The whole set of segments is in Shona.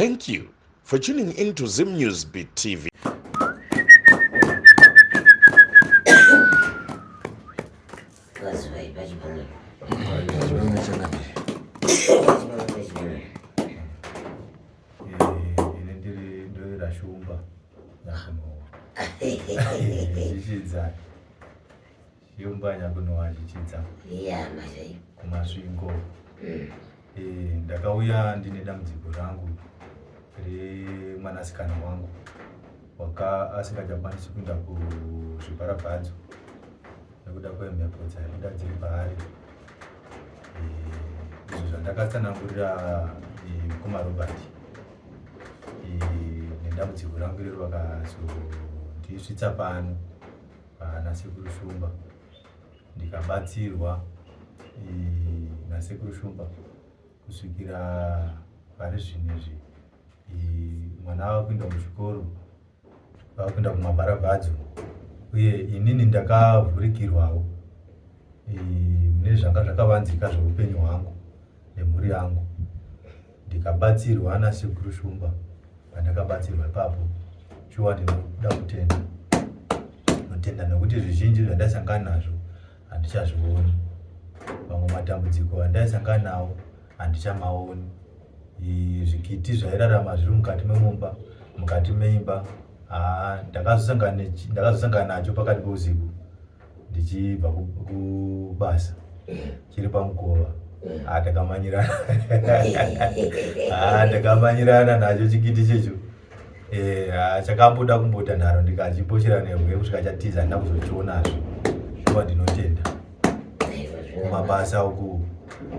Thank you for tuning in to Zim News Beat TV. Ini ndiri ndoera shumba nyakunowa zvichidza shumba nyakunowa zvichidza kumasvingo eh, ndakauya ndine dambudziko rangu remwanasikana wangu waka asingachakwanisi kuenda kuzvibharabhadzo nekuda kwemhepo dzaibuda dziri paari eh, izvo zvandakatsanangurira eh, mukoma Robert eh, nedambudziko rangu iroro vakazondisvitsa pano pana sekuru Shumba ndikabatsirwa nasekuru Shumba kusvikira pari zvino izvi mwana ava kuenda kuchikoro vakuenda kumabharabhadzo uye inini ndakavhurikirwawo mune zvanga zvakavanzika zveupenyu hwangu nemhuri yangu ndikabatsirwa nasekuru Shumba pandakabatsirwa ipapo shuwa ndinoda kutenda ndinotenda nekuti zvizhinji zvandaisangana nazvo handichazvioni mamwe matambudziko andaisangana nawo handichamaoni zvikiti zvairarama zviri mukati memumba mukati meimba ndakazosangana nacho pakati peusiku ndichibva kubasa chiri pamukova ah, takamanyirana ah, ndakamanyirana nacho chikiti checho eh, ah, chakamboda kumboita nharo ndikachiposhera nehwe kusvika chatiza handina kuzochionazve shuwa ndinotenda kumabasa uku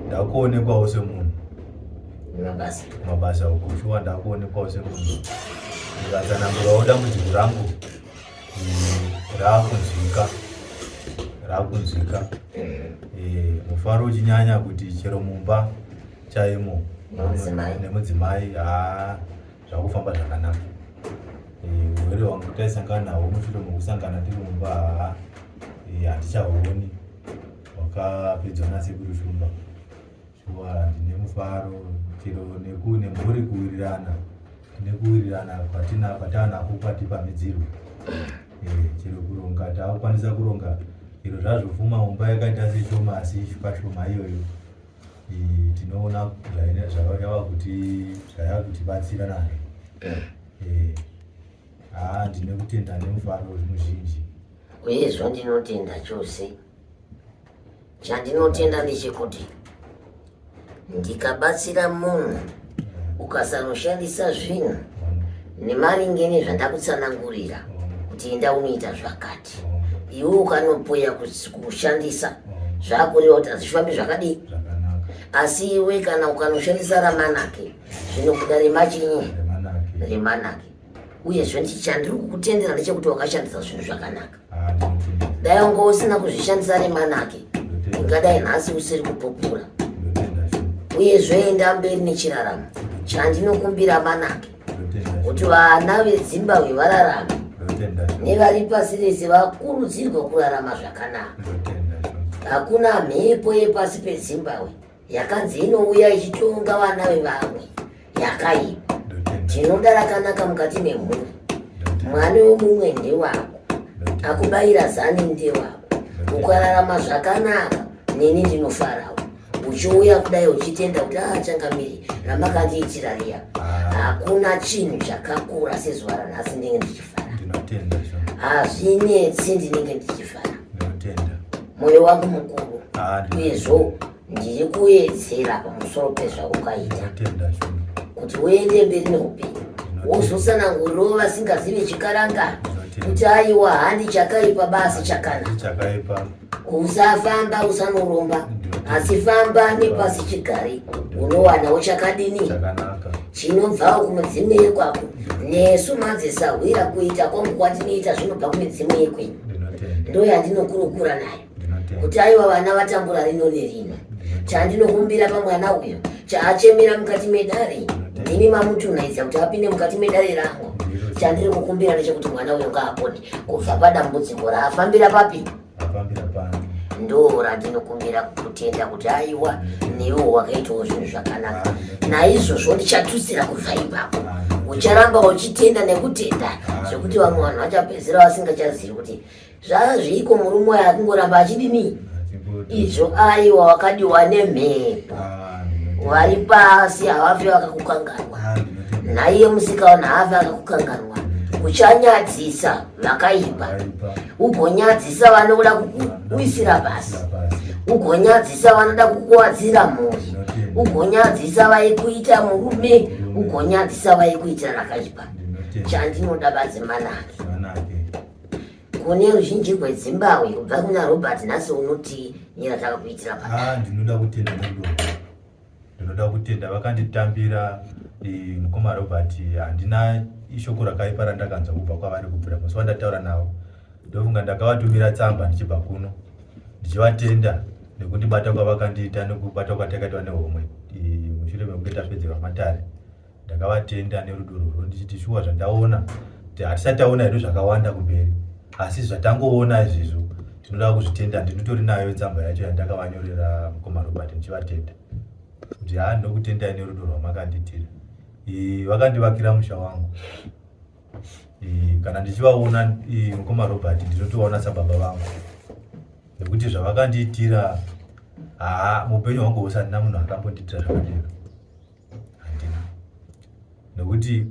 ndakuonekwawo semunhu kumabasa uku shuwa ndakuonekwawo semunhu ndikatsanangurawo dambudziko rangu rakunzwika rakunzwika eh, mufaro uchinyanya kuti chero mumba chaimo nemudzimai haa zvakufamba zvakanaka eh, urwere hwangu taisangana nahwo mushure mekusangana tiri mumba haa eh, handichahuoni hwakapedzwa nasekuru Shumba Shuwa ndine mufaro chero nemhuri kuwirirana nekuwirirana kwatina kwatanako kwatipamhidzirwa eh, chero kuronga takukwanisa kuronga chero zvazvofuma mumba yakaita seshoma asi pashoma iyoyo eh, tinoona zvayava kuti zvayava kutibatsira nazvo eh, haa ndine kutenda nemufaro muzhinji uyezvo ndinotenda chose Chandinotenda ndechekuti ndikabatsira munhu ukasanoshandisa zvinhu nemaringe nezvandakutsanangurira kuti enda unoita zvakati, iwe ukanopoya kushandisa zvakureva kuti hazvifambi zvakadii. Asi iwe kana ukanoshandisa ramanake zvinobuda remachinyi remanake. Uyezve chandiri kukutendera ndechekuti wakashandisa zvinhu zvakanaka. Ah, Dai wanga usina kuzvishandisa remanake, ungadai nhasi usiri kupupura. Uyezve enda mberi nechiraramo chandinokumbira manake kuti vana veZimbabwe vararame nevari pasi rese vakurudzirwe kurarama zvakanaka. Hakuna mhepo yepasi peZimbabwe yakanzi inouya ichitonga vana vevamwe yakaipa. Tinoda rakanaka mukati memhuri. Mwana wemumwe ndewako, akubayira zani ndewako. Ukararama zvakanaka neni ndinofarawo. Uchiuya kudai uchitenda kuti ah, changamiri ramakandiitira riya. Hakuna chinhu chakakura sezuva ranhasi ndinenge ndichifara. Hazvinetsi ndinenge ndichifara. Moyo wangu mukuru. Uyezvo ndiri kuedzera pamusoro pezvaukaita kuti uende mberi neupenyu wozotsanangurirawo vasingazive chikaranga kuti aiwa handi chakaipa basi chakanaka usafamba usanoromba asi famba nepasi chigare unowanawo chakadini chinobvawo kumudzimu yekwako nesu madzisahwira kuita kwangu kwatinoita zvinobva kumidzimu yekwenyu ndoyandinokurukura nayo kuti aiwa vana vatambura rino nerino chandinokumbira pamwana uyu chaachemera mukati medare ndimi mamutunhaidza kuti apinde mukati medare rangu chandiri kukumbira ndechekuti mwana uyu ngaapone kubva padambudziko raafambira papi. Ndo randinokumbira kutenda kuti aiwa newe wakaitawo zvinhu zvakanaka. Naizvozvo ndichatutsira kubva ipapo. Ucharamba uchitenda nekutenda zvekuti vamwe vanhu vachapedzisira vasingachazivi kuti zvazviiko murume uyo akungoramba achidini izvo aiwa wakadiwa nemhepo vari pasi havafi vakakukanganwa naiye musikaona haafi akakukanganwa uchanyadzisa vakaipa ugonyadzisa vanoda kukuwisira pasi ugonyadzisa vanoda kukuwadzira mhuri ugonyadzisa vaikuita murume ugonyadzisa vaikuitira rakaipa chandinoda bazimanake kune ruzhinji rwedzimbabwe kubva kuna Robert nhasi unoti nyira takakuitira pa ah, ndinoda kutenda nerudo ndinoda kutenda vakanditambira eh, mukoma Robert handina ishoko rakaipa randakanzwa kubva kwavari kubvira musi wandataura navo ndofunga ndakavatumira tsamba ndichibva kuno ndichivatenda nekundibata kwavakandiita nekubata kwatakaitwa nehomwe eh, mushure mekunge tapedzerwa matare Ndakavatenda nerudo rworwo ndichiti shuwa zvandaona hatisati taona hedu zvakawanda kumberi asi zvatangoona izvizvo tinoda kuzvitenda. Ndinotori nayo tsamba yacho yandakavanyorera mukoma Robert ndichivatenda kuti haa ndinokutendai nerudo rwamakandiitira. Vakandivakira musha wangu. Kana ndichivaona mukoma Robert ndinotovaona sababa vangu nekuti zvavakandiitira haa muupenyu hwangu hwose handina munhu akambondiitira zvakadero. Handina. Nekuti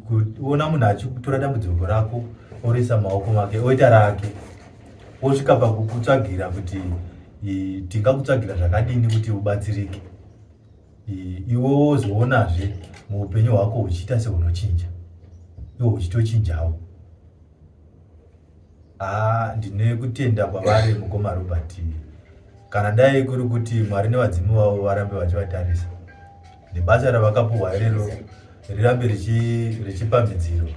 kuona munhu achitora dambudziko rako orisa maoko make oita rake osvika pakukutsvagira kuti tingakutsvagira zvakadini kuti ubatsirike iwe wozoonazve muupenyu hwako huchiita seunochinja iwe uchitochinjawo. Haa ndine kutenda kwavari mukoma Robert. Kana dai kuri kuti Mwari nevadzimu vavo varambe vachivatarisa nebasa ravakapuhwa irero rirambe richipamhidzirwa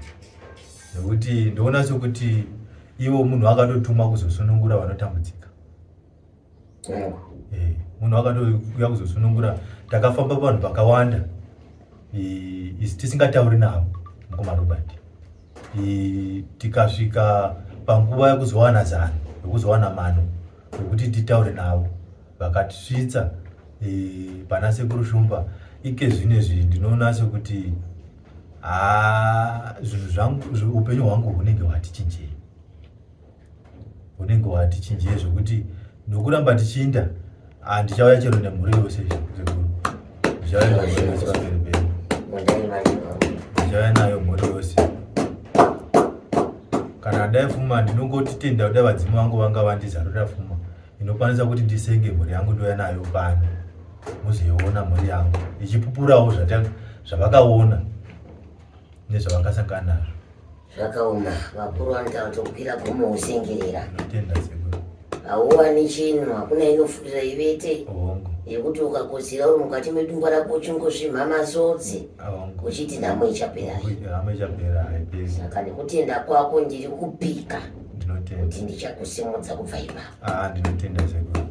nekuti ndoona sekuti ivo munhu akatotumwa kuzosunungura vanotambudzika. Eh, munhu akatouya kuzosunungura takafamba vanhu vakawanda isi tisingatauri navo mukoma Robert. Tikasvika panguva yekuzowana zano yekuzowana mano ekuti titaure navo vakatisvitsa pana sekuru Shumba. Ike zvinezvi ndinoona sekuti haa zvinhu zvangu upenyu hwangu hunenge hwatichinjei hunenge hwatichinjei zvekuti nokuramba tichiinda handichauya chero nemhuri yose sekuru ndichauya nemhuri yose pamberi penyu ndichauya nayo mhuri yose kana dai fuma ndinongotitenda kudai vadzimu vangu vanga vandizarurira fuma inokwanisa kuti ndisenge mhuri yangu ndouya nayo pano muzoiona mhuri yangu ichipupurawo zvavakaona nezvavakasangana nazvo. Zvakaoma, vakuru vanotaura kuti kukwira gomo usengerera. Hauwani chinhu, hakuna inofurira ivete yekuti ukakotsira uri mukati medumba rako uchingosvimha masodzi uchiti nhamo ichapera. Saka nekutenda kwako ndiri kupika kuti ndichakusimudza kubva ipapo. Ah, ndinotenda sekuru.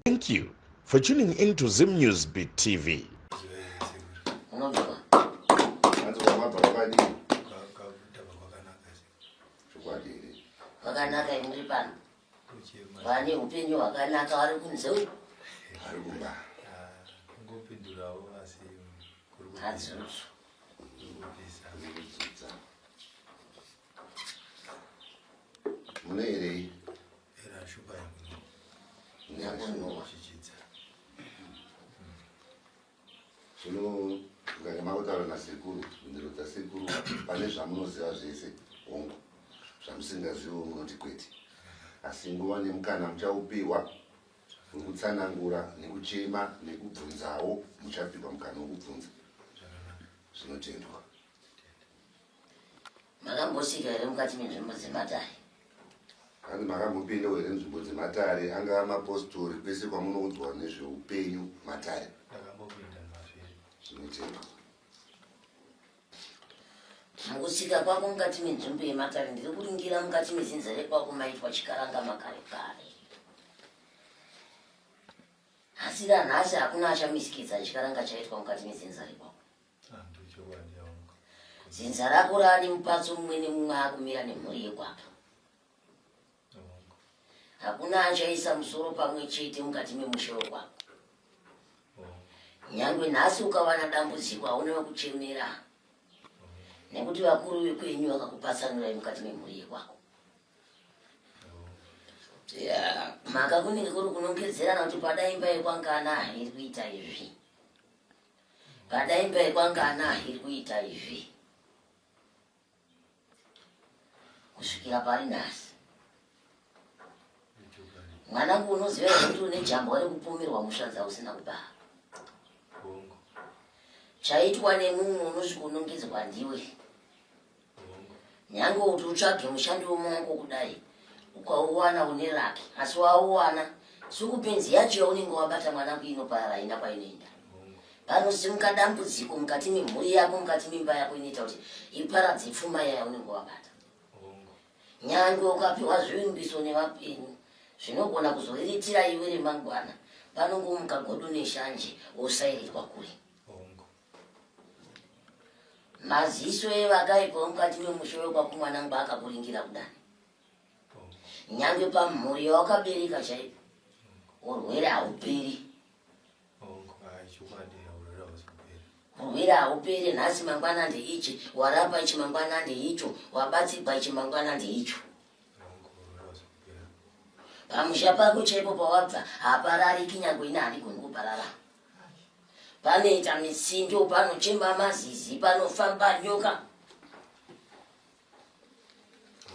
Thank you for tuning in to Zim News Beat TV. Kwakanaka imuri pano. Vane upenyu hwakanaka vari kunze uko. Vari kumba. Ngopindurawo asi kuri Madzudzo. kupisa. Kudzudza. Munoerei? Era shupa Yakunhuwa. Chichidza. Zvino mukange makutaura nasekuru, mhinduro dzasekuru pane zvamunoziva zvese, hongu. Zvamusingaziviwo munoti kwete. Asi nguva nemukana muchaupiwa wekutsanangura nekuchema nekubvunzawo, muchapiwa mukana wekubvunza. Zvinotendwa. Makambosvika here mukati menzvimbo dzematare? Hanzi makambopindawo here nzvimbo dzematare, angava mapositori, kwese kwamunoudzwa nezveupenyu matare? Ndakambopinda mazviri. Zvinotendwa. Mukusvika kwako mukati menzvimbo yematare, ndiri kuringira mukati mezinza rekwako maitwa chikaranga makare kare. Asi ranhasi hakuna achamisikidza chikaranga chaitwa mukati mezinza rekwako. Dzinza rako raane mupatso mumwe nemumwe akumira nemhuri yekwake. Hakuna achaisa musoro pamwe chete mukati memusha wekwako. Nyangwe nhasi ukawana dambudziko hauna wekuchemera nekuti vakuru vekwenyu vakakupatsanurai mukati memhuri yekwako. Mhaka kunenge kuri kunongedzerana kuti pada imba yekwangana iri kuita izvi, pada imba yekwangana iri kuita izvi kusvikira pari nhasi. Mwanangu, unoziva here kuti une jambwa rekupomerwa mhosva dzausina kubara? Chaitwa nemumwe unosvikonongedzwa ndiwe. Nyange kuti utsvage mushandi wemumaoko kudai ukauwana une raki asi wauwana sukupenzi yacho yaunenge wabata mwanangu inoparara haina kwainoenda. Panosimuka dambudziko mukati memhuri yako mukati memba yako inoita kuti iparadze pfuma iya yaunenge wabata. Nyange ukapiwa zvivimbiso nevapenyu zvinogona kuzoriritira iwe remangwana panongomuka godo neshanje wosairirwa kure. Maziso evakaipa vomukati memusha wekwako mwanangu akakuringira kudani. Nyange pamhuri yawakabereka chaipo urwere hauperi. Urwere hauperi nhasi mangwana ndeichi, warapa ichi mangwana ndeicho, wabatsigwa ichi mangwana ndeicho. Pamusha pako chaipo pawabva haparariki nyange ini handigoni kuparara. Panoita mitsindo, panochema mazizi, panofamba nyoka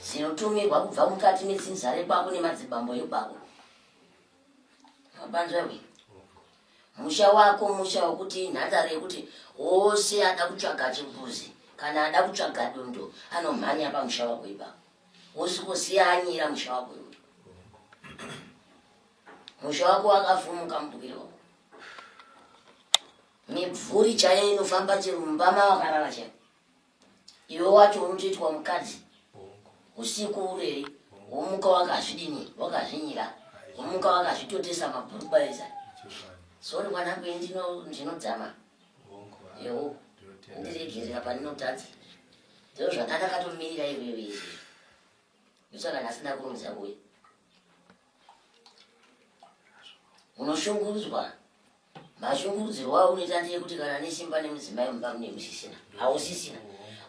dzinotumirwa kubva mukati medzinza rekwako nemadzibambo ekwako. Mabanzwa iwe? Musha wako musha wekuti inhandare yekuti wose ada kutsvaga chimbuzi kana ada kutsvaga dondo anomhanya pamusha wako ipapo. Wosvikosiya anyira musha wako iwe. Musha wako wakafumuka mubwiro wako. Mibvuri chaiyo inofamba chero mumba mawakarara chaiyo. Iwe wacho unotoitwa mukadzi usiku urere womuka wakazvidini wakazvinyira womuka wakazvitotesa mabhurukwa esa. Sorry mwanangu ini ndinodzama. Yewo ndiregerera pandinotadza. Ndizvo zvandakatomirira iwewe izvi. Ndosaka nhasi ndakurumidza kuuya. Unoshungurudzwa. Mashungurudzirwo aunoita ndeyekuti kana nesimba nemudzimai mumba mune musisina. Hausisina.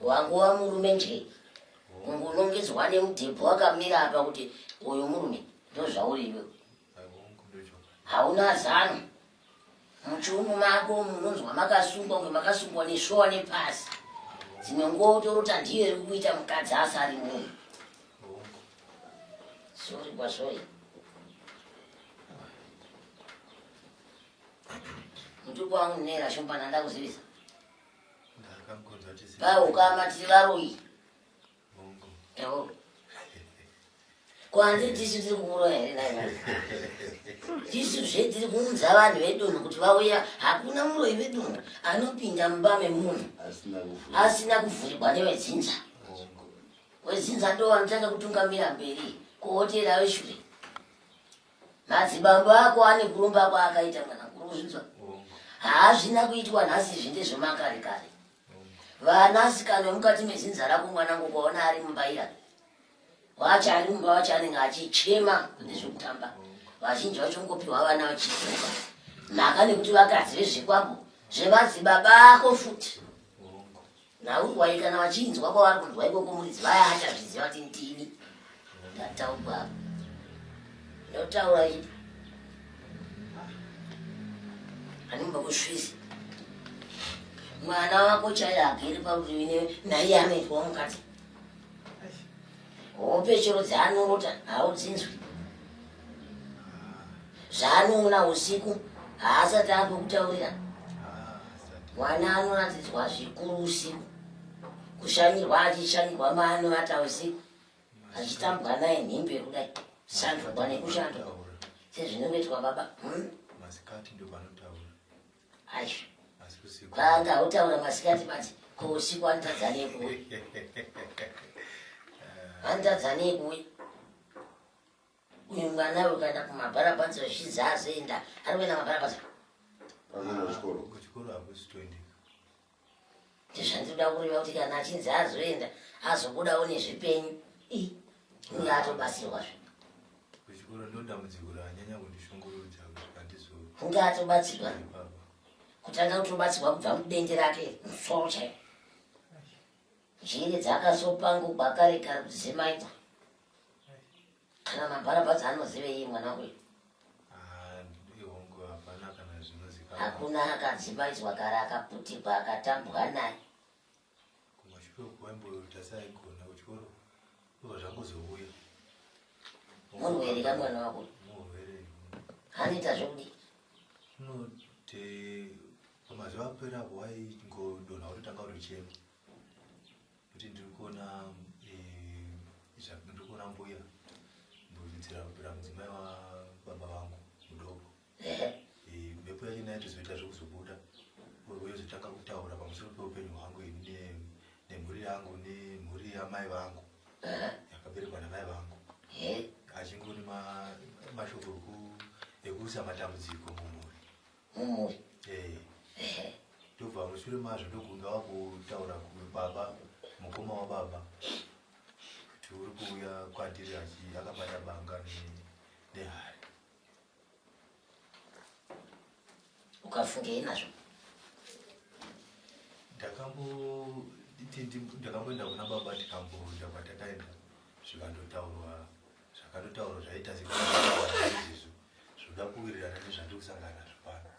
Wanguva murume nje. Kungonongedzwa nemudhebho wakamira apa kuti uyu murume ndozvauri iwewe. Hauna zano. Muchiuno mako munonzwa makasungwa kunge makasungwa neshowa nepasi. Dzimwe nguva utorota ndiyo iri kukuita mukadzi asari munhu. Sorry kwasoi. Mutupo wangu nera shomba nanda kuzivisa. Paukama tiri varoyi. Ewo. Kwandiri tisu tiri kuuroya here nai Tisu zve tiri kuunza vanhu vedunhu kuti vauya. Hakuna muroyi vedunhu anopinda mumba memunhu asina kuvhurigwa nevedzinza. Wedzinza ndo vanotanga kutungamira mberi kuhotera veshure. Madzibambo ako ane kuromba kwaakaita mwana kuri kuzvinzwa. Haazvina kuitwa nhasi izvi ndezvemakare kare. Vanasikana vemukati mezinza rako mwanangu ukaona ari mumbaira wacho ari mumba wacho anenge achichema kune zvekutamba. Vazhinji vacho ngopiwa vana vachifuka mhaka nekuti vakadzi vezvikwambo zvemadzibaba ako futi. Nhaurwa kana vachinzwa kwavari kunzwa ikoko muridzi vaya achazviziva kuti ndini ndataurwa apa ndotaura idi anomba kusvisi mwana wako chaiye agere parutivi newe naiye anoitwa mukadzi hope chero dzaanorota haudzinzwi zvaanoona usiku haasati ambokutaurira mwana anoratidzwa zvikuru usiku kushanyirwa achishanyirwa maanovata usiku achitambwa naye nhimbe kudai shandurwa nekushandurwa sezvinongoitwa baba hmm? masikati ndopanotaura aizvo kwanga hautaura masikati bati ko usiku anotadza nei kuuya anotadza nei kuuya uyu mwana uyu kaenda kumabharabhanzi zvichizi azoenda ari kuenda mabharabhanzi Kuchikoro. Kuchikoro hakusi toendeka. Ndizvandinoda kureva kuti kana achinzi azoenda azobudawo nezvipenyu i unge atobatsirwa zve. Kuchikoro ndo dambudziko ranyanya kundishungurudza kusvika ndizo. Unge atobatsirwa. Kutanga kutobatsirwa kubva mudende rake musoro chaiwo. Njere dzakazopangugwa kare kare kuti dzemaita. Kana mabharabhadza anozivei mwana uyu? Ah, Hakuna akadzimaidzwa kare akaputirwa akatambwa naye. Kumashure uku waimboita seaigona kuchikoro ndobva zvangozouya. Murwere ka mwana wako? Murwere. Anoita zvekudii? Unoti pamazuva apera apo waingodonha wototanga kutochema. Kuti ndiri kuona eh, ndiri kuona mbuya mbudzira kupera mudzimai wababa vangu mudoko. Eh, mhepo yacho naitozoita zvekuzobuda yozotanga kutaura pamusoro peupenyu hwangu ini nemhuri yangu nemhuri yamai vangu yakaberekwa namai vangu achingoni mashoko ekuisa matambudziko mumhuri mumhuri eh. ndobva mushure mazvo ndokunge wakutaura kubaba mukoma wababa kuti uri kuuya kwandiri akabata banga nehari Ukafungei nazvo? Ndakamboenda kuna baba tikamboenda kwatakaenda zvikandotaurwa zvakandotaurwa zvaita sekuizvizvo zvoda kuwirirana nezvandiri kusangana nazvo pano.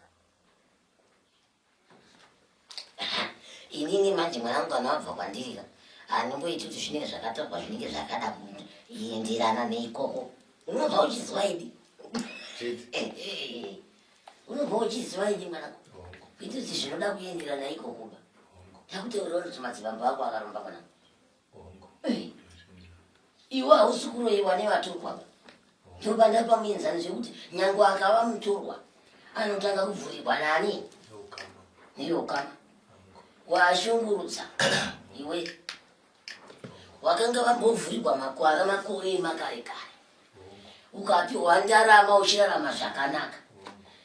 Inini manje mwanangu kana wabva kwandirira handimboiti kuti zvinenge zvakataurwa zvinenge zvakada kuenderana neikoko unobva uchiziva idi unobva uchiziva idi mwanangu kuiti kuti zvinoda kuenderana ikoko ba takuteurira kuti madzibambo ako akaromba mwanangu Iwe hausi kuroyiwa nevatorwa ba. Ndopandapa muenzaniso yekuti nyangwe akava mutorwa anotanga kuvhurirwa nani? Neveukama. Washungurudza iwe wakanga vambovhurirwa makwara makore emakare kare ukapiwa ndarama uchirarama zvakanaka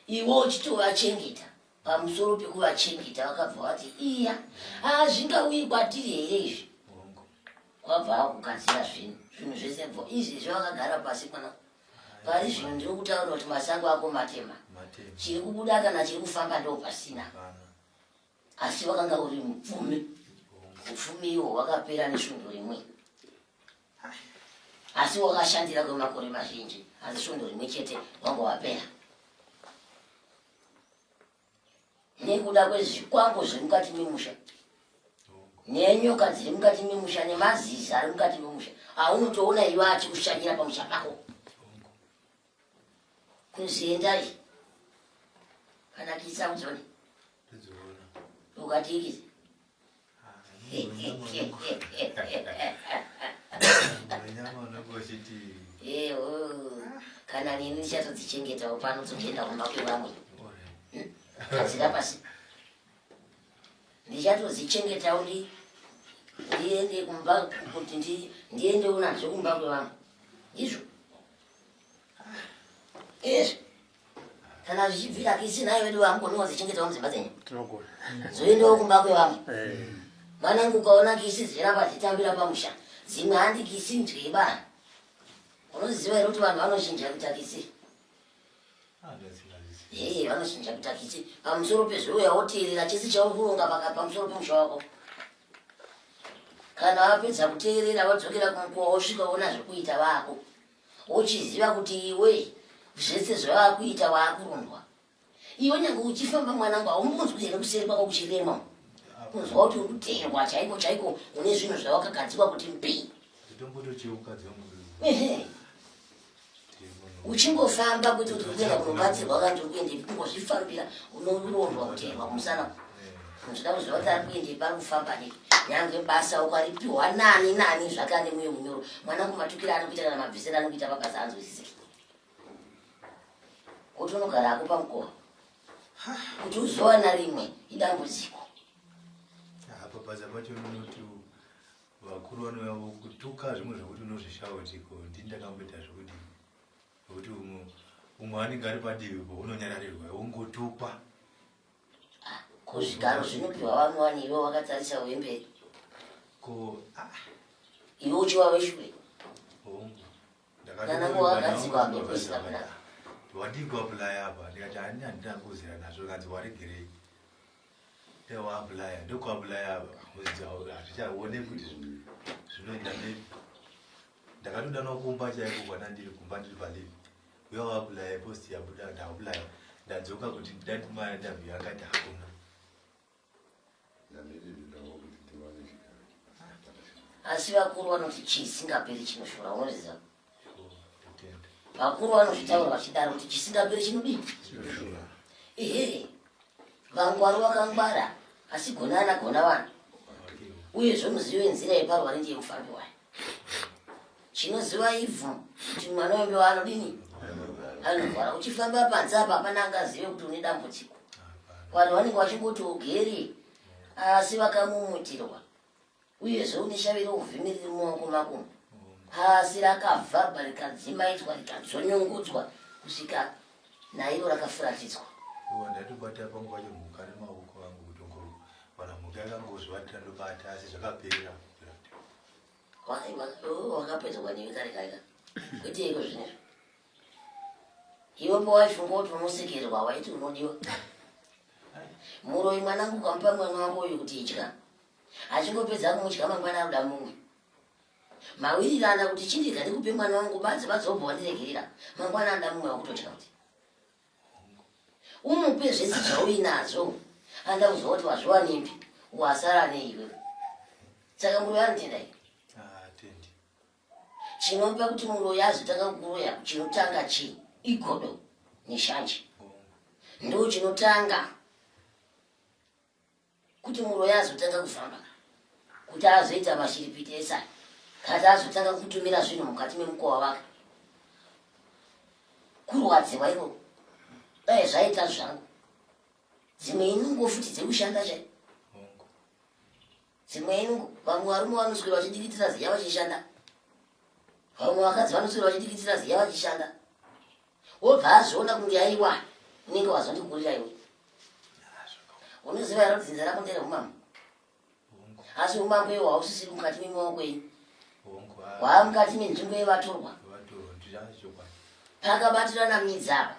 iwe uchitovachengeta Pamusoro pekuvachengeta vakabva vati iya hazvingauyi kwatiri here izvi kwabva akugadzira zvinhu zvinhu zvese bvo izvezvi vakagara pasi pana pari zvino ndiri kutaura kuti masango ako matema chiri kubuda kana chiri kufamba ndo pasina asi wakanga uri mupfumi upfumi ihwo hwakapera nesvondo rimwe asi wakashandira kwemakore mazhinji asi svondo rimwe chete wanga wapera nekuda kwezvikwambo zviri mukati memusha nenyoka dziri mukati memusha nemazizi ari mukati memusha aunotoona iwe achikushanyira pamusha pako kuziendai kana kitsa kudzone ukatiikisa Kana neni ndichatodzichengetawo pano dzotoenda kumba kwevamwe. Gadzira pasi. Ndichatodzichengetawo ndi ndiende kumba kuti ndiendewo nadzo kumba kwevamwe. Ndizvo. Izvi. Kana zvichibvira kisi naye vedu vamugoni wadzichengetawo mudzimba dzenyu. Tinogona. Dzoendawo kumba kwevamwe. Eh. Mwanangu ukaona kisi dziramba dzitambira pamusha. Dzimwe handi kisi ndyeba. Unoziva here kuti vanhu vanochinja kuita kisi? Hey, vanochinja kuita kisi. Pamusoro pezvouya woteerera chese chauri kuronga pamusoro pemusha wako. Kana wapedza kuteerera wadzokera kumukowa wosvika woona zvekuita vako. Wochiziva kuti iwe zvese zvavakuita waakurondwa. Iwe nyange uchifamba mwanangu haumbonzwi here kuseri kwako kuchirema kunzwa kuti uri kuteerwa chaiko chaiko une zvinhu zvawakagadzikwa kuti mbi. Ehe. Uchingofamba kwete kuti uri kuenda kunobatsirwa kana kuti uri kuendepi kungozvifambira unorondwa kuteerwa kumusana. Ndinoda kuziva kuti ari kuendepi ari kufamba nei. Nyange basa ukaripiwa nani nani zvake ane mwoyo munyoro. Mwanangu matukiro anokuita kana mabvisiro anokuita pabasa anzwisisiki. Kuti unogara hako pamukova. Kuti uzowana rimwe idambudziko. Apa basa pacho unoti vakuru vanouya vokutuka zvimwe zvekuti unozvishaya kuti ko ndini ndakamboita zvekudii. Zvekuti umwe anenge ari padivi po unonyararirwa wongotukwa. Ko zvigaro zvinopiwa vamwe wani iwe wakatarisa wemberi. Ko ah. Iwe uchiwa weshure. Hongu. Nana ngo wakadzikwa mhepo isina kunaka. Wadii kuapulaya apa ndikati hani handina kuzira nazvo kanzi waregerei. Ndewaapulaya ndokuapulaya apa hazvichaoneki kuti zvinoenda maybe. Ndakatodanwa kumba chaiko kwandandiri kumba ndiri palive. Uya waapulaya post yabuda ndaapulaya ndadzoka kuti ndati mainterview akati hakuna. Asi vakuru vanoti chisingaperi chinoshora unozviziva? Vakuru vanozvitaura vachidaro kuti chisingaperi chinodii? Ehe, vangwaru vakangwara asi gona ana gona vanhu uyezve muzivi wenzira yeparwari ndiye mufambi wayo. Chinoziva ivhu kuti mwana wembe waanodini anorwara. Uchifamba panze apa hapana angazive kuti une dambudziko. Vanhu vanenge vachingoti ugere asi vakamumutirwa uyezve une shavi reuvhimi riri mumaoko mako asi rakavharwa rikadzimaidzwa rikadzonyongodzwa kusvika nairo rakafuratidzwa. Ndatobata pangu pacho mhuka nemaoko angu kutongovana mhuka yakangozvivatira ndobata asi zvakapera. Wakapedzwa newe kare kare ka kwete iko zvinezvi. Iwe pawaifunga kuti unosekererwa waiti unodiwa. Muroyi mwanangu ukamupa mwana wako uyu kuti idya achingopedza kumudya mangwana anoda mumwe. Mawirirana kuti chindidya ndikupe mwana wangu badzi badzi wobva wandiregerera mangwana anoda mumwe wakutodya kuti umupe zvese zvauinazvo anoda kuzwa kuti wazviwanembi wasara neiwe. Saka muroyi anotenda iwe. Chinopa kuti muroyi azotanga kukuroya chinotanga chii? Igodo neshanje. Ndo chinotanga kuti muroyi azotanga kufamba kuti azoita mashiripiti ese kati azotanga kutumira zvinhu mukati memukowa wake. Kurwadziwa ikoko. Dai zvaita zvangu. Dzimwe inungo futi dzekushanda chai. Dzimwe inungo vamwe varume vanoswera vachidikitira ziya vachishanda. Vamwe vakadzi vanoswera vachidikitira ziya vachishanda. Wobva azviona kunge aiwa unenge wazondikurira iwe. Unoziva here kuti dzinza rako nderehumambo? Asi umambo iwo hausisiri mukati memaoko enyu. Hwaa mukati menzvimbo yevatorwa. Pakabatirana midzi apa.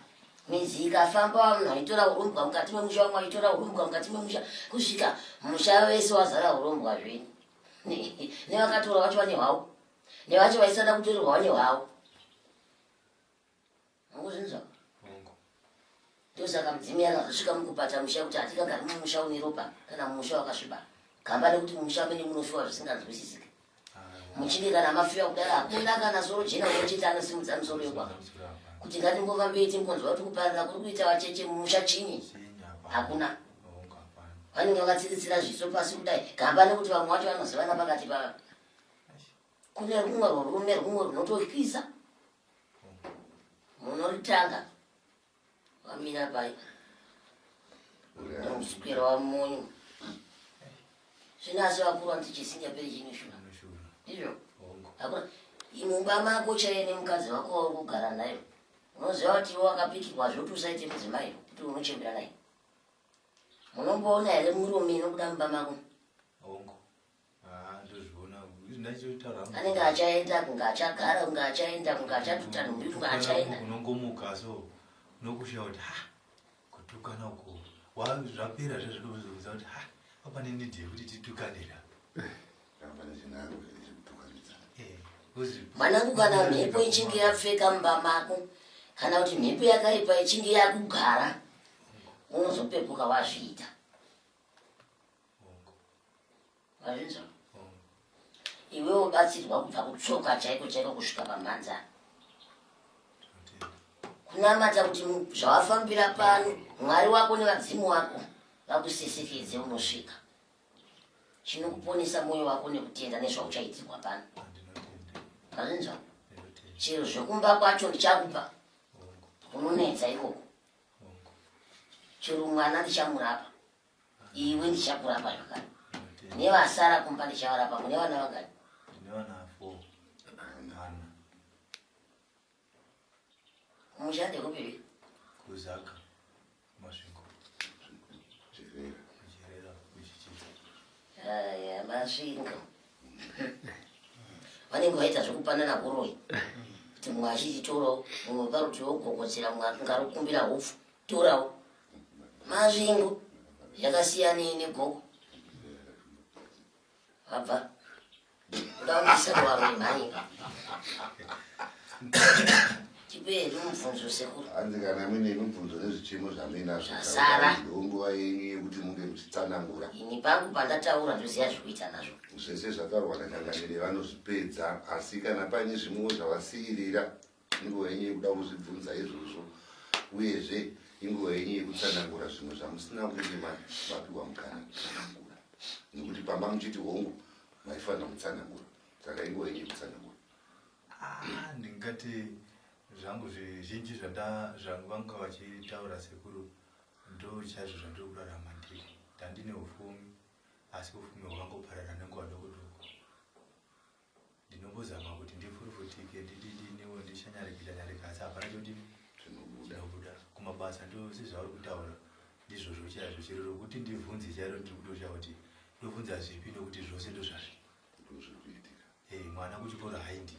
Midzi ikafamba vanhu vaitora urombwa mukati memusha vamwe vaitora urombwa mukati memusha kusvika musha wese wazara urombwa zvenyu. Nevakatora vacho vane hwavo. Nevacho vaisada kutorerwa vane hwavo. Mukuzvinzwa? Ndosaka mudzimu yakazosvika mukubata musha kuti hatingagari mumusha une ropa kana mumusha wakasviba. Gamba nekuti mumusha mene munofiwa zvisinganzwisisike. Muchinge kana mafiwa kudai hakuna kana soro jena unochiti anosimudza musoro yekwako. Kuti ngatimbofambei timbonzwa kuti kuparira kuri kuita vacheche mumusha chinyi? Hakuna. Vanenge vakatsiritsira zviso pasi kudai. Gamba nekuti vamwe vacho vanozivana pakati pavo. Kune rumwe rurume rumwe runototyisa. Munoritanga wamira pai noswera wamunyu zvino asi vakuru vanoti chisingaperi chinoshura ndizvo hakuna mumba mako chaiye nemukadzi wako wauri kugara nayo unoziva kuti iwe wakapikirwa zvekuti usaite mudzimai kuti unochembera naye munomboona here murume inobuda mumba mako Anenge achaenda kunge achagara kunge achaenda kunge achatuta nhumbi kunge achaenda. Unongomuka so unokushiya kuti ha kutukana uko zvapera zve zvinozoudza kuti ha pane need yekuti titukanira. Mwanangu kana mhepo ichinge yapfeka mumba mako kana kuti mhepo yakaipa ichinge yakugara unozopepuka wazviita. Wazvinzwa? Iwe wobatsirwa kubva kutsoka chaiko chaiko kusvika pamhanza. Kunamata kuti zvawafambira pano Mwari wako nevadzimu wako vakusesekedze unosvika. Chinokuponesa mwoyo wako nekutenda nezvauchaitirwa pano. Wazvinzwa? Chero zvekumba kwacho ndichakupa. Unonetsa ikoko. Chero mwana ndichamurapa. Iwe ndichakurapa zvakare. Nevasara kumba ndichavarapa. Mune vana vangani? Ndine vana 4. Vana. Kumusha ndekupi? Kuzaka. Masvingo. Masvingo vanenge vaita zvekupanana huroyi kuti mumwe achiti torawo, mumwe parutivi wogogodzera, mumwe ngarokumbira hupfu torawo. Masvingo yakasiyanei negoko vabva kuda kundisa kuvaroyi mhani. Tipei mubvunzo sekuru. Hanzi kana muine mibvunzo nezvichemo zvamuinazvo Zvasara. Nguva yenyu yekuti munge muchitsanangura. Ini pangu pandataura ndoziva zvekuita nazvo. Zvese zvataurwa naChangamire vanozvipedza, asi kana paine zvimwewo zvavasiirira, inguva yenyu yekuda kuzvibvunza izvozvo, uyezve inguva yenyu yekutsanangura zvimwe zvamusina kunge mapiwa mukana kutsanangura, nekuti pamba muchiti hongu maifanira kutsanangura, saka inguva yenyu yekutsanangura. Ndingati zvangu zvizhinji zvanga vachitaura sekuru ndo chaizvo zvandiri kurarama ndiri. Ndandine ufumi, asi ufumi hwakangoparara nenguva doko doko. Ndinombozama kuti ndifurufutike, ndididiniwo, ndishanyarike shanyarike, asi hapana chodini chinobuda. Kumabasa ndo sezvauri kutaura ndizvozvo chaizvo, chero rokuti ndibvunze chairo ndiri kutoshaya kuti ndobvunza zvipi, nekuti zvose ndozvazvi. Mwana kuchikoro haindi,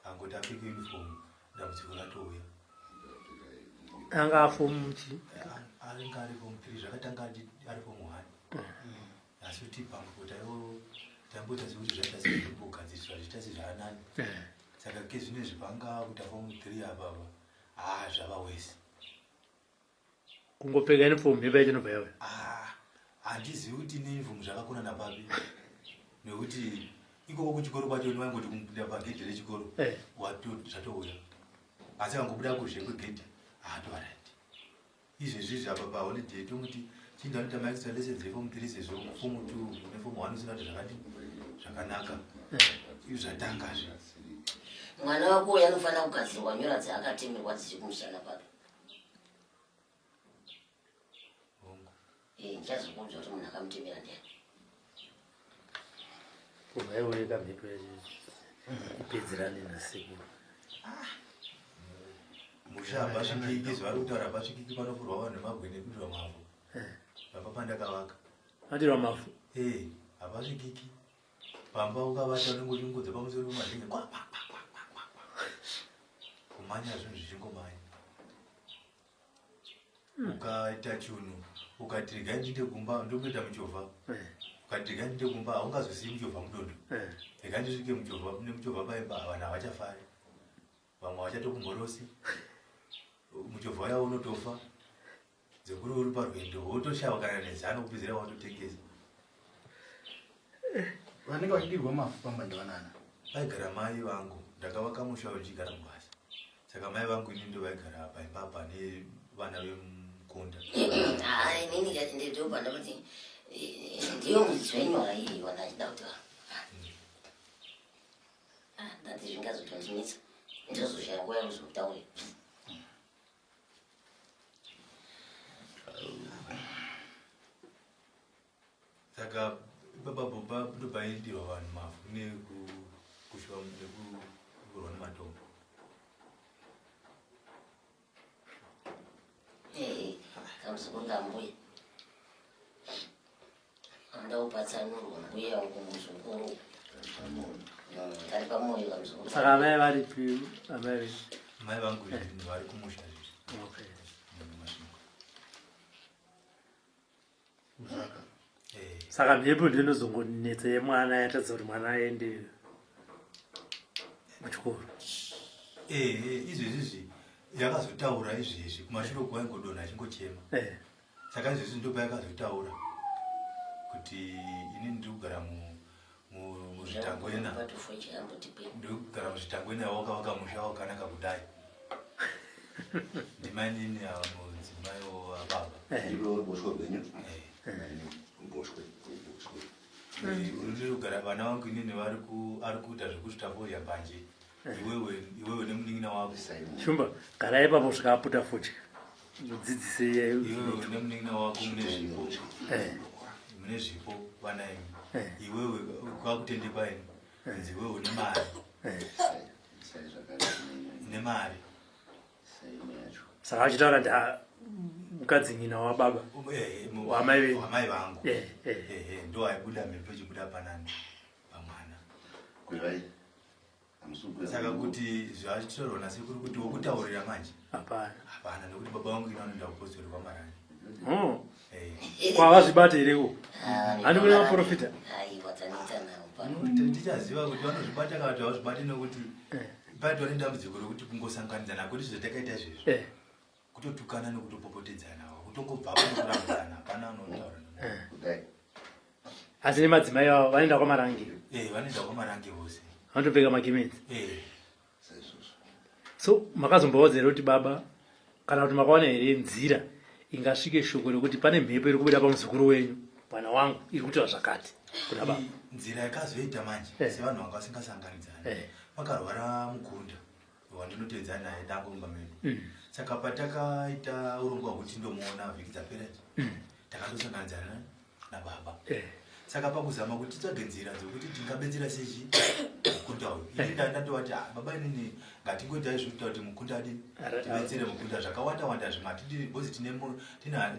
angoti apfeke uniform dambudziko ratouya. Anga afomu chi? Anenge ari form 3, zvakatanga ari form 1. Asi kuti pamwe kuti taimboita sekuti zvaita sezvimbogadziriswa zviita sezvaanani. Saka ke zvinezvi panga kuita form 3 apapa, zvava wese. Kungopfeka uniform mhepo yacho inobva yauya. Handizivi kuti neuniform zvakakona napapi, nekuti ikoko kuchikoro kwacho vaingoti kupinda pagedhi rechikoro zvatouya, asi vangobuda kuzhe kwegedhi haatovarati. Izvezvi izvi apa paholiday tomuti chinda anoita maextra lessons eform 3 sezvo form 2 neform 1 usina kuti zvakadini zvakanaka. Izvi zvatangazve. Mwana wako uyu anofanira kugadzirwa nyora dzaakatemerwa dziri kumusana pake. Hongu. Ndichazokuudza kuti munhu akamutemera ndiani. Kubva iwe kamhepo yacho ipedzerane nasekuru. Musha hapasvikiki, zvavari kutaura hapasvikiki, panofurwa vanhu nemabwe nekudirwa mavhu. Pamba pandakavaka. Adirwa mavhu? Hapasvikiki. Pamba ukavata unenge uchingodza pamusoro pemazen'e kwa, kwa, kwa, kwa, kwa, kwa, kwa. Kumhanya zvinhu zvichingomhanya. Ukaita chunhu ukati regai ndiinde kumba ndokuita muchovha. Ukati regai ndiinde kumba haungazosiyi muchovha mudondo. Regai ndisvike muchovha nemuchovha paimba vanhu havachafari. Vamwe havachatokumborosi. Muchovha uya unotofa. Dzekuri uri parwendo wotoshaiwa kana nezano kupedzera watotengesa. Vanenge vachidirwa mavhu pamba ndivanana? Vaigara mai vangu, ndakavaka musha ndichigara mubasa. Saka mai vangu ini ndo vaigara paimba apa nevana vemukunda. Inini kati ndobva ndakuti ndiyo muridzi wenyora iyi wandachida kuti ndati zvingazotondinetsa ndozoshaya nguva yekuzokutaurira. Saka baba baba ndobaidirwa vanhu mavhu nekushwa nekukurwa nematombo. Kamuzukuru kambuya anoda kupatsanurwa mbuya wangu muzukuru. Kari pamoyo kamuzukuru. Saka amai varipi? Amai venyu? Amai vangu vari kumusha izvi. Saka mhepo ndiyo inozongonetsa yemwana yatadza kuti mwana aende kuchikoro. Izvezvi izvi yakazotaura izvezvi kumashure uko aingodonha achingochema. Saka izvezvi ndo payakazotaura kuti inini ndiri kugara muzvitangwena. Ndiri kugara muzvitangwena wakavaka musha wakanaka kudai. Ndimainini ava mudzimai wababa. Ndiro ruboshwe rwenyu? Ruboshwe, ruboshwe. Ndiri kugara vana vangu inini ari kuita zvekusvita fodya panje. Iwewe nemunin'ina wako. Shumba, garai ipapo kusvika aputa fodya. Mudzidzise iye. Iwewe nemunin'ina wako mune zvipo. Mune zvipo vana imi. Iwewe kwakutende paini. Nzi iwewe une mari. Une mari. Saka achitaura kuti Mukadzi nyina wababa. Eh, Wamai venyu. Wamai vangu. Eh, eh. Ehe, ndo aibuda mhepo ichibuda panani pamwana. Kwirai. Hamusi kukwira. Saka kuti zvachitaurwa nasekuru kuti wokutaurira manje Hapana. hapana nekuti baba vangu ino anoenda kupostori kwamarani. Oh. Eh. Kwavazvibata here ko? Handi kune maprofita. Aiwa taneta nawo pano. Tichaziva kuti vanozvibata kana kuti havazvibati nekuti Eh. paitwa nedambudziko rekuti kungosanganidzana kwete zvatakaita izvezvi. Eh. Kutotukana nekutopopotedzana kutongobvapo nekurambidzana hapana unotaura. Eh. Kudai. Asi nemadzimai vavo vanoenda kwaMarange. Eh, vanoenda kwaMarange vose. Vanotopfeka magemenzi. Eh. Saizvozvo. So makazomboudza here kuti baba kana kuti makaona here nzira ingasvike shoko rekuti pane mhepo iri kubuda pamuzukuru wenyu mwana wangu iri kutaura zvakati kuna baba? Nzira yakazoita manje Eh. sevanhu vanga vasingasanganidzani. Eh. Pakarwara mukunda wandinoteedza naye dango mumba medu. Mm. Saka patakaita urongwa hwekuti ndomuona vhiki dzapera idzi, takatosanganidzana nababa. Eh. Saka pakuzama kuti titsvage nzira dzekuti tingabetsera sechi mukunda uyu. Ini ndatovati ah, baba inini ngatingoitai zvekuita kuti mukunda adini tibetsere mukunda zvakawanda wanda zvimwe hatidi because tine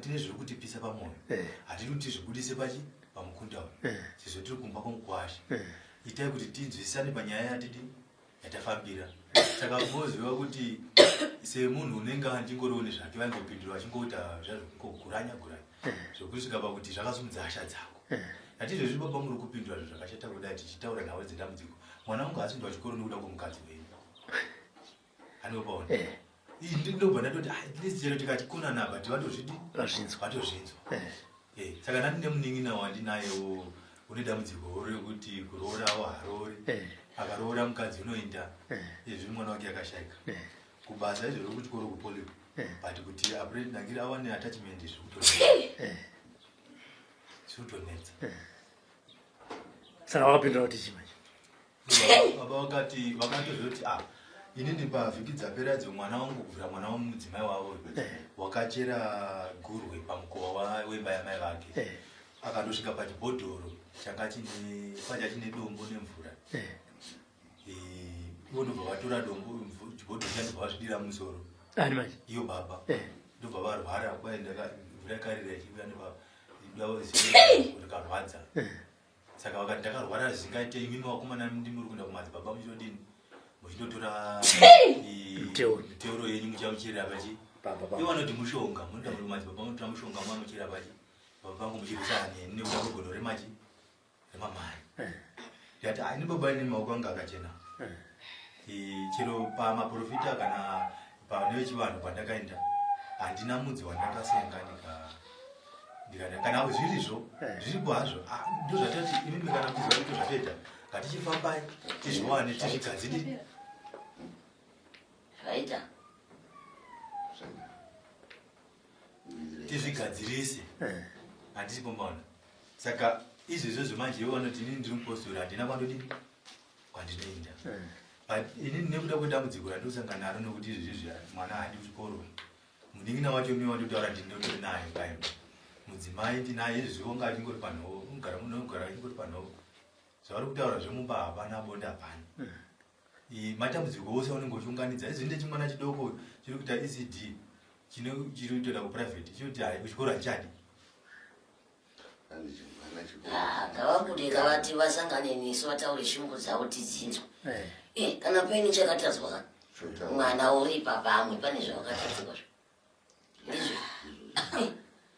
tine zviri kutipisa pamwoyo. Eh. Hatidi kuti tizvibudise pachi pamukunda uyu. Eh. Sezvo tiri kumba kwomukwasha. Eh. Itai kuti tinzwisisane panyaya yatidi yatafambira. Saka moziva kuti semunhu unenge andingoriwo nezvake vaingopindura vachingoita zvazvokuguranya guranya zvokusvika pakuti zvakasumudza hasha dzako. Hatizvezvi baba muri kupindura zvinhu zvakashata kudai tichitaura nhau dzedambudziko. Mwana wangu haasi kuenda kuchikoro nekuda kwomukadzi wenyu. Anopaona. Eh. Ini ndobva ndatoti ah, at least chero tikatikonana apa tivatozvidi Vazvinzwa. vatozvinzwa. Eh. Eh, saka ndandine munin'ina wandinayewo une dambudziko rekuti kuroorawo haroori. Eh. Akaroora mukadzi unoenda Eh. izvi mwana wake akashaika. Eh. Kubasa izvo rekuchikoro kupolio. Eh. But kuti apre nangiri awane attachment zviri Eh. kutonetsa. Saka vakapindura kuti chii manje? Baba vakati vakatozoti ah inini pavhiki dzapera idzo mwana wangu kubvira mwana wamudzimai wavo Eh. wakachera gurwe pamukova wemba yamai vake. Eh. Akandosvika pachibhodhoro changa chine pacha chine dombo nemvura. Eh. Eh, ivo ndobva vatora dombo chibhodhoro cha ndobva vazvidira mumusoro. Ani manje? Iyo baba. Eh. Ndobva varwara kwaenda mvura yakarira ichiuya ndobva rikarwadza. Eh. Saka vakati ndakarwara zvisingaite imimi vakomana ndimi muri kuenda kumadzibaba muchitodini muchindotora Miteuro. miteuro yenyu muchamucherera pachi Baba, baba. ivo vanoti mushonga munoenda muri kumadzibaba munotora mushonga munochera pachi baba vangu muchirwisana neni nekuda kwegodo remachi remamari. Eh. Ndikati ah, ini baba ini maoko angu akachena. Eh. Chero pamaprofita kana pane vechivanhu kwandakaenda handina mudzi wandakasenga ndikati kana zvirizvo Eh. zviripo hazvo ah, ndozvatati imimi kana muchiziva kuti zvatoita ngatichifambai tizviwane tizvigadzirire. Zvaita. Tizvigadzirise. Eh. Handisi pombaona. Saka izvezvozvo manje ivo vanoti inini ndiri mupostori handina kwandodini kwandinoenda. Eh. But inini nekuda kwedambudziko randinosangana naro nekuti izvezvizvi mwana haadi kuchikoro. Munin'ina wacho mimi wandotaura ndinotori naye paimba. Mudzimai ndinaye izvezvi wanga achingori panhovo, unogara munogara achingori panhovo. Zvavari kutaura zvemumba hapana bonde hapana. Matambudziko ose aunenge uchiunganidza izvi ndechimwana chidoko chiri kuita ECD chine chiri kutoenda kuprivate chinoti hai kuchikoro hachadi. Hanzi chimwana chikoro. Ah, ngavabude ngavati vasangane nesu vataure shungu dzavo tidzinzwe. Eh. Eh, kana paine chakatadzwa ka Chotaura. mwana uri pamwe pane zvawakatadzikwa zvo. Ndizvo. Eh,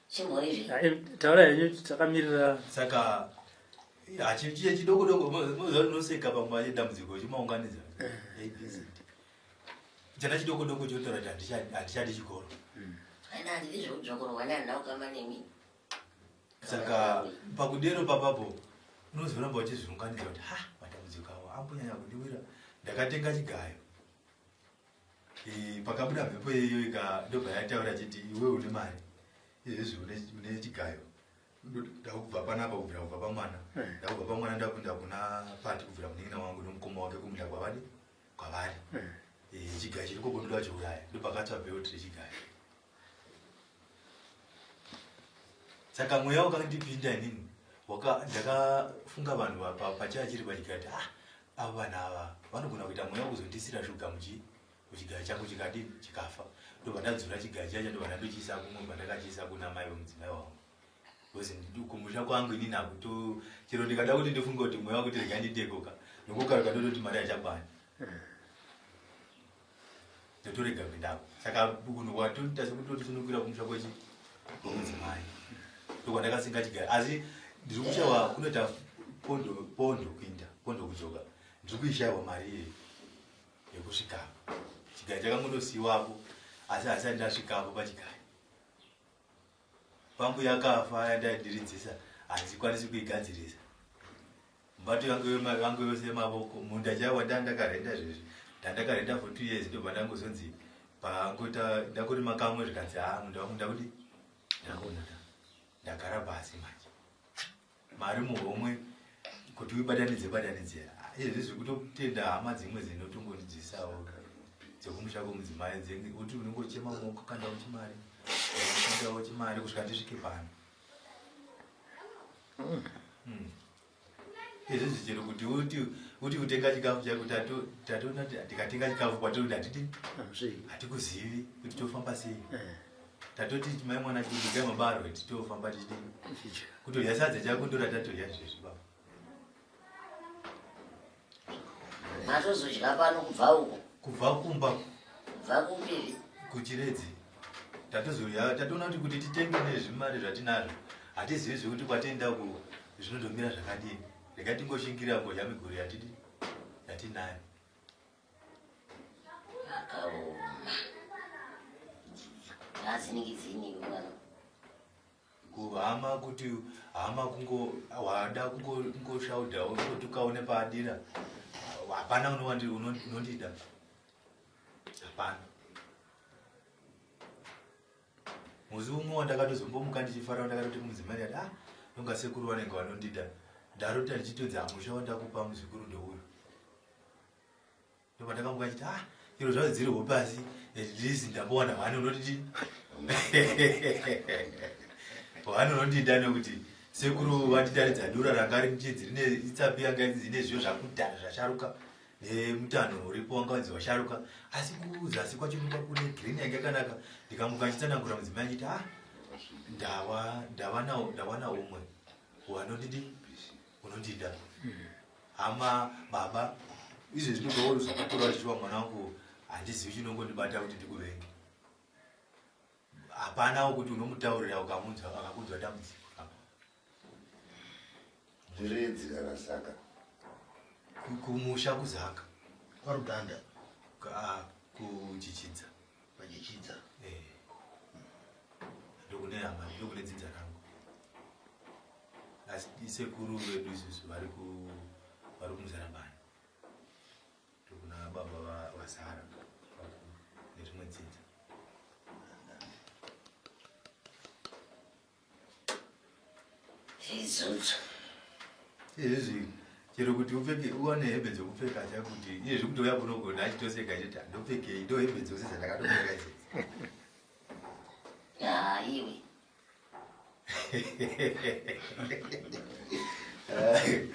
chimborizve. Ah, taura henyu takamirira. Saka chiye chidoko doko moziva unoseka pamwe dambudziko chimaunganidza. ABCD. Chana chidoko doko chotaura kuti handichadi chikoro. Ana handidi zvekudzokorwa nehandina kukama nemi. Saka pakudero papapo unozoramba uchizviunganidza kuti ha matambudziko awo ambonyanya kundiwira. Ndakatenga chigayo. Pakabuda mhepo iyoyo ndobva yataura chiti iwe une mari izvezvi une chigayo. Ndakubva panapa kubvira kubva pamwana. Ndakubva pamwana ndakunda kuna pati kubvira munin'ina wangu nomukoma wake kumunda kwavari kwavari. Chigayo chiri koko ndoda chiuraya. Ndopakatsva belt rechigayo. Saka mweya wakandipinda inini ndakafunga vanhu pachaya chiri pachigaya kuti ah, ava vanhu ava vanogona kuita mweya wekuzondisira shuga muchi Kuchigayo changu chikadini chikafa. Ndobva ndadzura chigayo chacho ndobva ndandochiisa kumwe kwandakachiisa kuna mai vemudzimai wangu. Because kumusha kwangu inini hakuto chero ndikada kuti ndifunge kuti mweya wakuti rega nditekoka. Ndokukaruka ndototi mari yachakwani. Ndotorega kuendako. Saka kunhu kwatoita sekutoti sunukira kumusha kwechi kwemudzimai. Ndokwandakasinga chigayo. Asi ndiri kushaiwa kunoita pondo pondo kuinda pondo kudzoka. Ndiri kuishaiwa mari iyeyo. yekusvikapo chigayo chakangondosiiwapo asi hasati ndasvikapo pachigayo pambu yakafa yandaidiridzisa handikwanisi kuigadzirisa mbato yangu yose yemavoko munda chaiwa ndandakarenda zvezvi ndandakarenda for two years ndobva ndangozonzi pangoita ndangorima kamwe zvikanzi haa munda wangu ndakudi ndakuona ndagara pasi manje mari muhomwe kuti uibatanidze batanidze izvezvi zviri kutotenda hama dzimwe dzinotongondidzisawo dzekumusha kwemudzimai kuti unongochema maoko kandawo chimari kandawo chimari kusvika ndisvike pano hmm. Izvizvi chero kuti uti uti kutenga chikafu chako tatoona tikatenga chikafu kwatiri kuti hatidi hatikuzivi kuti tofamba sei. Eh. Tatoti mai mwana chikubikai mabarwe titofamba tichidi kutodya sadza chako ndoratatodya zvezvi baba. Matozodya pano kubva uko. Kubva kumba. Kubva kupi? Kuchiredzi. Tatozodya tatoona kuti kuti titenge nezvimari zvatinazvo hatizivi zvekuti kwatienda ku zvinondomira zvakadini. Rega tingoshingira ngodya miguri yatidi yatinayo. Akaoma. Azinenge dzini mwana. Kuhama kuti hama kungo wada kungoshaudha ungotukawo nepaadira hapana unondida hapana musi umwe wandakatozombomuka ndichifara wandakatoti kumudzimai ndati ah nonga sekuru vanenge vanondida ndarota ndichitodzi hamusha wandakupa muzukuru ndeuyu Ndopandakamuka achiti ah chero zvadzo dziri hope asi at least ndambowana hwani unotiti hwani unondida nekuti sekuru vanditaridza dura ranga rimuchidzi rine itsapi yanga ine zviyo zvakudhara zvasharuka nemutanho uripo wanga wanzi washaruka asi kuzasi kwacho ndoka kune green yanga yakanaka ndikamuka achitsanangura mudzimai achiti ah ndawa ndawana ndawana umwe wanondidi unondida hama baba izvezvi ndobva zvakakura zvichiwa mwana wangu handizivi chinongondibata kuti ndikuvenge hapanawo kuti unomutaurira ukamunzwa akakunzwa dambudziko Chiredzi kana Zaka? Kumusha kuZaka. KwaRuganda? Ah, kuChichidza. PaChichidza. Eh. Ndokune hama, ndokune dzinza rangu. Asi sekuru vedu isusu vari ku vari kuMuzarabani. Ndokuna baba vaSara nerimwe dzinza. Izvozvo. Izvi chero kuti upfeke uwane hembe dzekupfeka chakuti iye zvekuti uya kunogona achitoseka achiti handopfekei ndo hembe dzose dzandakatopfeka idzi. Ya iwe.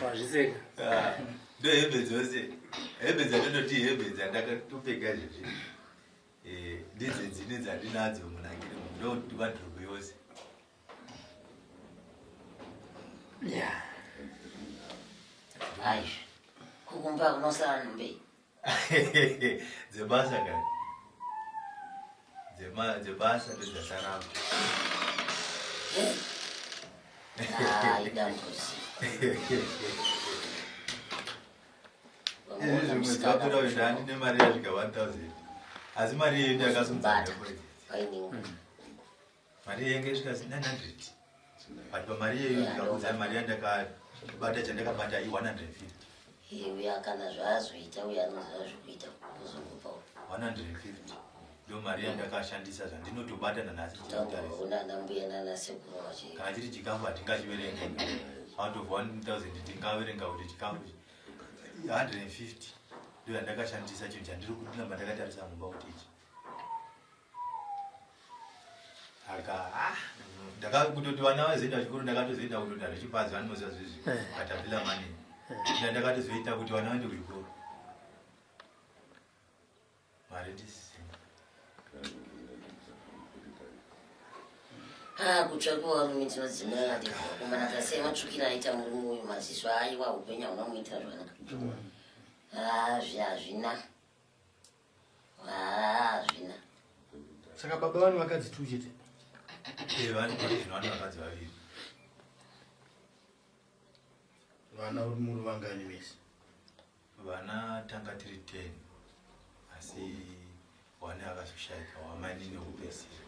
Wazviseka. Ah, ndo hembe dzose hembe dzandinoti hembe dzandakatopfeka izvezvi eh, ndidzo dzine dzandinadzo munangiri ndo wadrobe yose Yeah. Ai. Kukumba kunosara nhumbi. Dzebasa kani. Dzema dzebasa ndodzasarako. Ah, idambudziko. Izvi zvimwe zvapera kuti ndandine mari yasvika 1000. Asi mari iyoyo ndakasumba. Mari yenge isvika 900. But pamari iyoyo ndikakuudza mari yandakabata chandakabata i 150. Uya kana zvaazoita uya anoziva zvekuita kuzongopa 150 ndo mari yandakashandisa zvandinotobata nanhasi tichitarisa. Mbuya nana sekuru vachi. Kana chiri chikafu hatingachiverengi. Out of 1000 tingaverenga kuti chikafu 150 ndo yandakashandisa chinhu chandiri kuramba ndakatarisa mumba kuti ichi. Aka ah ndakakutoti vana vazoenda kuchikoro ndakatozoenda kutoita zvechipadzi vanoziva zvezvi eh. katapila mani eh. Ndakatozoita kuti vana vaende kuchikoro. Mari ndisisina. Ah, kutsva kwevarume tinodzimira ndikukomana tasei matsvukira aita murume uyu maziso aiwa upenyu hauna muitira zvakanaka. Ah, zvi hazvina. Ah, hazvina. Saka baba vane vakadzi two chete. Eh, vane vane vakadzi vaviri. Vana uri muri vangani vese? Vana tanga tiri 10 asi wane akazoshaika wamainini wekupedzisira.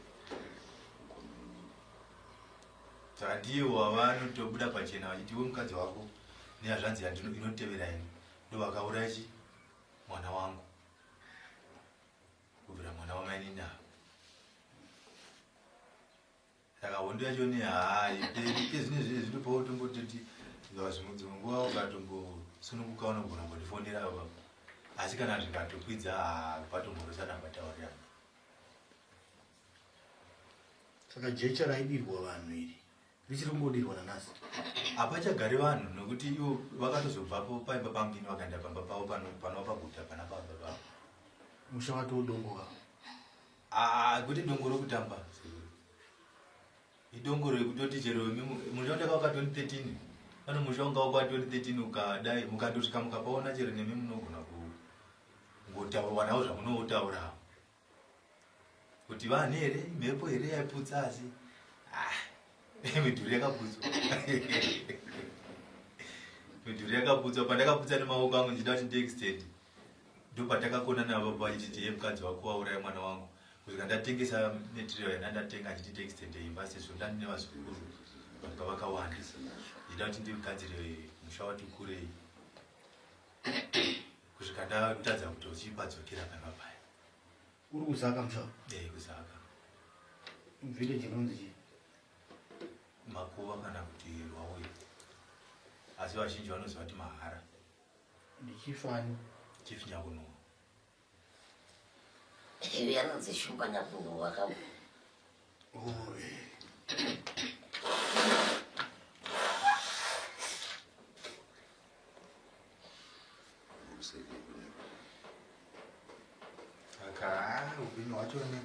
Saka ndiye wavanotobuda pachena vachiti iwe mukadzi wako nehazvanzi yandino inotevera ini ndovakauraya chi mwana wangu kubvira mwana wamainini ava. Saka hondo yacho ne haiperi izvino zvinopawo tombototi zvimwe dzimwe nguva ukatombosununguka unogona kundifonera baba asi kana zvikatokwidza patomborosana pataurirana. Saka jecha raidirwa vanhu iri richiri kungodirwa nanhasi? Hapachagari vanhu nokuti ivo vakatozobvapo paimba pangu ini vakaenda pamba pavo panova paguta pana baba vavo. Musha watodongoka. Ah, kuti dongo rokutamba idongo rekutoti chero musha wandakavaka 2013 pano musha wanga wakwa 2013 ukadai mukatosvika mukapaona chero nemi munogona kungotaurwanawo zvamunotaurawo kuti vanhu here mhepo here yaiputsa asi ah, midhuri yakaputswa midhuri yakaputswa pandakaputsa nemaoko angu ndichida kuti ndiextend Ndopatakakona navo baba vachiti tiye mukadzi wako wauraya mwana wangu kusvika ndatengesa material yanda ndatenga achiti tiextende imba sezvo ndandine vazukuru vanga vakawanda ndichida kuti ndigadzire musha wati kurei kusvika ndatadza kuti uchipadzokera pamba paya. Uri kuzaka musha? Eh, kuzaka. Village inonzi chii? Makuva kana kuti Rwauya. Asi vazhinji vanoziva kuti Mahara. Ndichief ani? Chief Nyakunhuwa. Ivi anonzi Shumba Nyakunhuwa ka. Oh, eh. Saka ah, upenyu hwacho ne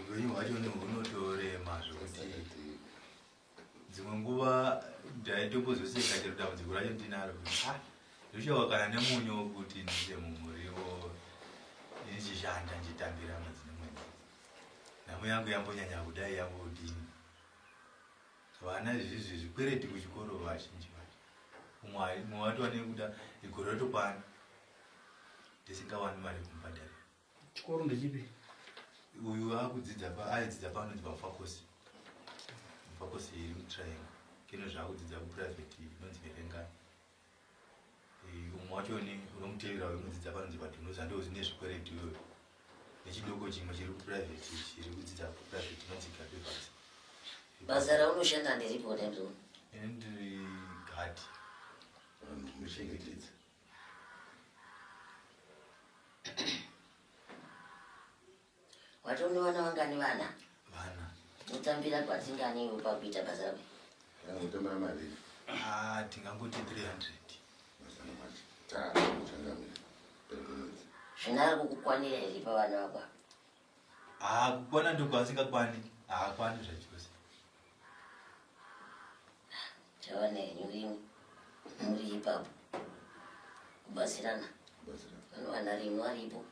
upenyu hwacho ne hunotorema zvekuti Dzimwe nguva ndaitombozoseka chero dambudziko racho ndinaro kuti ah ndoshawa kana nemunyu wekuti ndiise mumuriwo ndichishanda ndichitambira mwedzi nemwedzi. Nhamo yangu yambonyanya kudai yambodini. Vana izvizvi zvikwereti kuchikoro vazhinji vacho. Umwe umwe watova nekuda igore rotokwana ndisingawani mari yekumubhadharira. Chikoro ndechipi? Uyu akudzidza pa aidzidza panonzi paMufakosi. Mufakosi iri muTriangle. Kino zvaakudzidza kuprivate inonzi Verengani. Eh, umwe wacho ni unomutevera uyu unodzidza panonzi paDhunuza ndo zvine zvikwereti iyoyo. Nechidoko chimwe chiri kuprivate chiri kudzidza kuprivate inonzi Gabivas. Basa raunoshanda nderipi wadamzo? Ini ndiri guard. Muchengetedza. Watone vana vangani vana? Vana. Unotambira kwatingani iwe pakuita basa rako? Unotambira mari. Ah, tingangoti 300. Mazana matatu changamire. Zvinari kukukwanira here pavana vako? Ah, kukwana ndokwasingakwani. Haakwani zvachose. Tawana henyu rimwe muri ipapo kubatsirana vanowana rimwe aripo.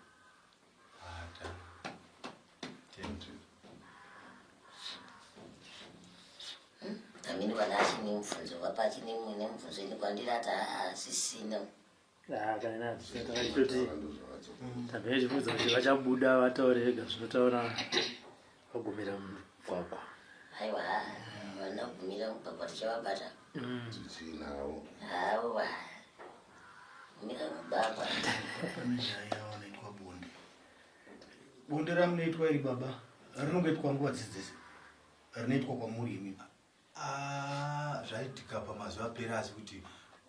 Amini vana achine mubvunzo vapa achine mumwe nemubvunzo ini kwandiri ati haasisina. Ah, kana nadzo takachitoti tabva tichibvunza kuti vachabuda vataure vega zvinotaura vagumira mugwagwa. Aiwa vana gumira mugwagwa tichavabata. Tichinawo. Aiwa gumira mugwagwa. Pane nyaya yavanoitwa bonde. Bonde ramunoitwa iri baba rinongoitwa nguva dzese dzese. Rinoitwa kwamuri imi. Ah, zvaitika pamazuva apera asi kuti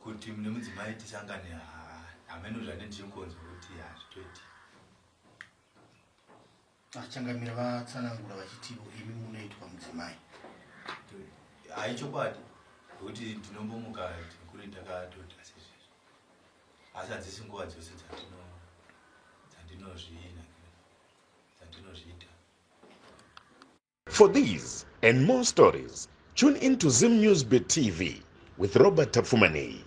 kuti nemudzimai tisangane hameno zvane ndichingonzwa kuti hazvitoiti. Asi changamire vatsanangura vachitivo imi munoitwa mudzimai. Hai chokwadi nekuti ndinombomuka kuri ndakatota sezvizvi asi hadzisi nguva dzose dzandinozvinakira. Ndinozviita. For these and more stories, tune in to Zim News Bit TV with Robert Tafumani.